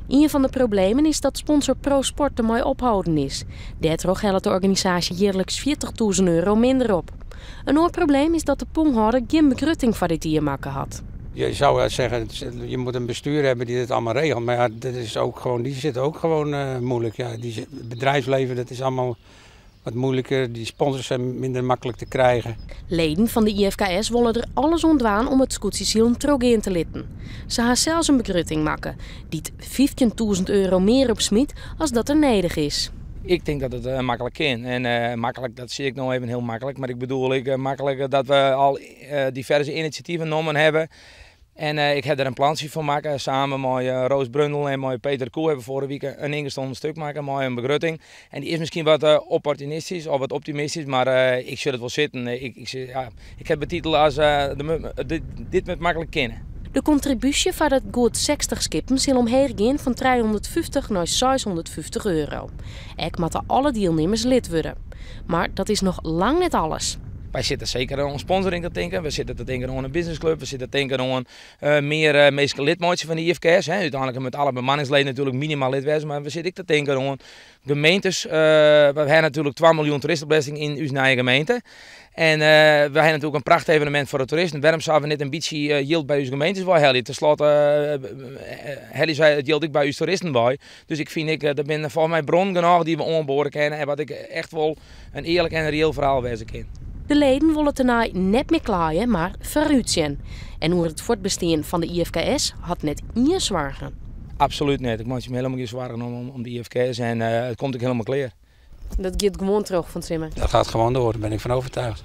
Ien fan de problemen is dat sponsor ProSport dermei opholden is. Dêrtroch hellet de organisaasje jierliks 40.000 euro minder op. In oar probleem is dat de ponghâlder gjin begrutting foar dit jier makke hat. Je zou zeggen, je moet een bestuur hebben die het allemaal regelt. Maar ja, dat is ook gewoon, die zitten ook gewoon moeilijk. Ja, het bedrijfsleven, dat is allemaal wat moeilijker. Die sponsors zijn minder makkelijk te krijgen. Leden fan de IFKS wolle der alles oan dwaan om it skûtsjesilen trochgean te litten. Se ha sels in begrutting makke, dy't 15.000 euro mear opsmyt as dat der nedich is. Ik tink dat it maklik kin. En maklik, dat sis ik no even hiel maklik. Mar ik bedoel ek maklik dat we al diverse inisjativen nommen hawwe. En ik ha der in plantsje foar makke. Samen mei Roos Brundel en mei Peter Koe hawwe we foarrige wike in ynstjoerd stik makke mei in begrutting. En dy is miskien wat opportunistysk of wat optimistysk, mar ik sjoch it wol sitten. Ja, ik ha it betitele as dit moat maklik kinne. De kontribúsje foar it goed 60 skippen sil omheech gean fan 350 nei 650 euro. Ek moatte alle dielnimmers lid wurde. Mar dat is noch lang net alles. Wy sitte seker oan sponsoring te tinken. We sitte te tinken oan in businessclub. We sitte te tinken oan mear minsken lid meitsjen fan de IFKS. Hè. Uteinlik moatte alle bemanningsleden natuerlik minimaal lid wêze. Mar we sitte ek te tinken oan gemeentes. We hawwe natuerlik 2 miljoen toeristebelesting yn ús nije gemeente. En we hawwe natuerlik in prachtevenemint foar de toeristen. Wêrom soene we net in bytsje jild by ús gemeentes helje? Ten slotte helje sy it jild ek by ús toeristen by. Dus ik fyn ek, der binne folgens my boarnen genôch dy't we oanboarje kinne. En wat ik echt wol in earlik en reëel ferhaal wêze kin. De leden wolle tenei net mear kleie, mar foarútsjen. En oer it fuortbestean fan de IFKS hat net ien soargen. Absolút net. Ik meitsje my hielendal gjin soargen om de IFKS en it komt ek hielendal klear. Dat giet gewoan troch fan 't simmer? Dat gaat gewoon door, daar ben ik van overtuigd.